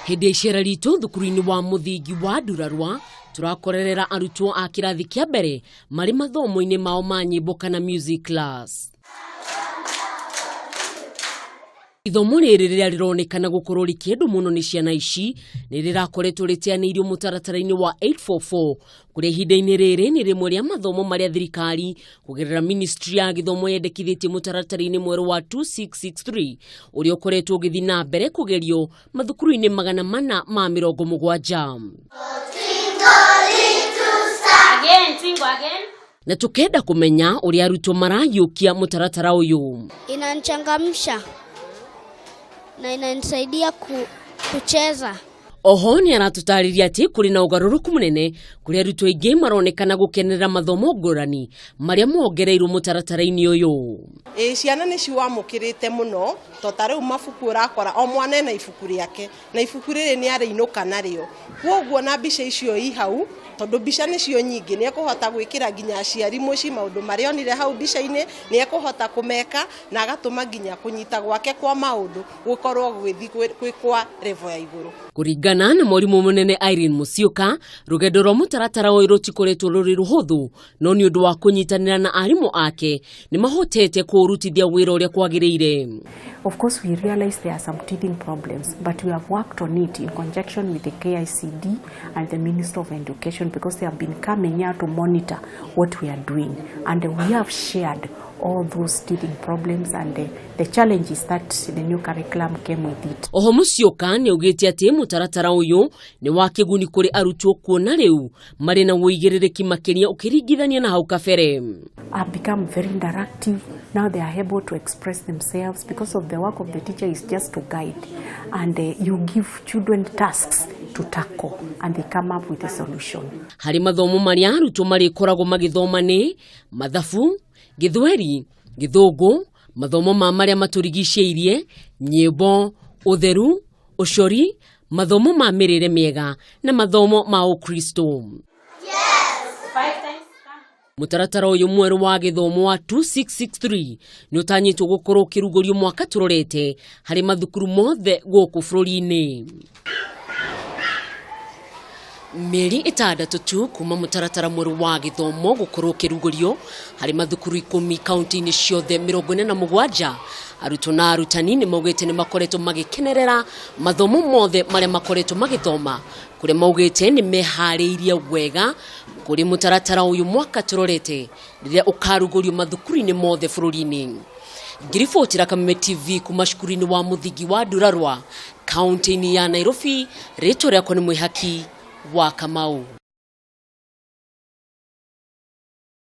Hĩndĩ ya icera ritũ thukuru-inĩ wa mũthingi wa Ndurarwa, tũrakorerera arutwo a kĩrathi kĩa mbere marĩ mathomo-inĩ mao ma nyĩmbo kana music class. Ithomo rĩrĩ rĩrĩa rĩronekana gũkorwo rĩkĩendwo mũno nĩ ciana ici nĩ rĩrakoretwo rĩteanĩirio mũtaratara-inĩ wa 844, kũrĩa ihinda-inĩ rĩrĩ nĩ rĩmwe rĩa mathomo marĩa thirikari kũgerera ministry ya gĩthomo yendekithĩtie mũtaratara-inĩ mwerũ wa 2663, ũrĩa ũkoretwo ũgĩthiĩ na mbere kũgerio mathukuru-inĩ 470. Na tukenda kũmenya ũrĩa arutwo marahiũkia mũtaratara ũyũ. Inanichangamsha na inanisaidia kucheza. Oho nĩ aratũtarĩria atĩ kũrĩ na ũgarũrũku mũnene kũrĩa arutwo aingĩ maronekana gũkenerera mathomo ngũrani marĩa mongereirwo mũtaratara-inĩ ũyũ. Ĩĩ, ciana nĩ ciwamũkĩrĩte mũno, to ta rĩu mabuku ũrakora o mwana ena ibuku rĩake, na ibuku rĩrĩ nĩ arĩinũka narĩo. Kwoguo na mbica icio i hau, tondũ mbica nĩcio nyingĩ, nĩ ekũhota gwĩkĩra nginya aciari mũciĩ maũndũ marĩa onire hau mbica-inĩ, nĩ ekũhota kũmeka na agatũma nginya kũnyita gwake kwa maũndũ gũkorwo gwĩthi gwĩ kwa level ya igũrũ. Kũringana na mwarimũ mũnene Irene Musyoka, rũgendo rwa mũtaratara ũyũ rũtikoretwo rũrĩ rũhũthũ, no nĩ ũndũ wa kũnyitanĩra na arimũ ake nĩ mahotete kũũrutithia wĩra ũrĩa kwagĩrĩire. Of course, we realize there are some teething problems, but we have worked on it in conjunction with the KICD and the Minister of Education, because they have been coming here to monitor what we are doing. And we have shared all those teething problems and the challenges that the new curriculum came with it. Oho Musyoka nĩ augĩte atĩ mũtaratara ũyũ nĩ wa kĩguni kũrĩ arutwo, kuona rĩu marĩ na ũigĩrĩrĩki makĩria ũkĩringithania na hau kabere. Have become very interactive. Now they are able to express themselves, because of the work of the teacher is just to guide. And you give children tasks to tackle and they come up with a solution. Harĩ mathomo marĩa arutwo marĩkoragwo magĩthoma nĩ mathabu, gĩthweri, gĩthũngũ, mathomo ma marĩa matũrigicĩirie, nyĩmbo, ũtheru, ũcori, mathomo ma mĩrĩre mĩega na mathomo ma ũkristo. Mũtaratara ũyũ mwerũ wa gĩthomo wa 2663 nĩ ũtanyĩtwo gũkorwo ũkĩrugũrio mwaka tũrorete harĩ mathukuru mothe gũkũ bũrũri-inĩ. Mĩeri 6 tu kuma mũtaratara mwerũ wa gĩthomo gũkorwo ũkĩrugũrio harĩ mathukuru 10 kaunti-inĩ ciothe 47, arutwo na arutani nĩ maugĩte nĩ makoretwo magĩkenerera mathomo mothe marĩa makoretwo magĩthoma, kũrĩa maugĩte nĩ meharĩirie wega kũrĩ mũtaratara ũyũ mwaka tũrorete rĩrĩa ũkarugũrio mathukuru-inĩ mothe bũrũri-inĩ. Ngiribotera Kameme TV kuma cukuru-inĩ wa mũthingi wa Ndurarwa, kaunti-inĩ ya Nairobi, rĩtwa rĩakwa nĩ Mwĩhaki wa Kamau.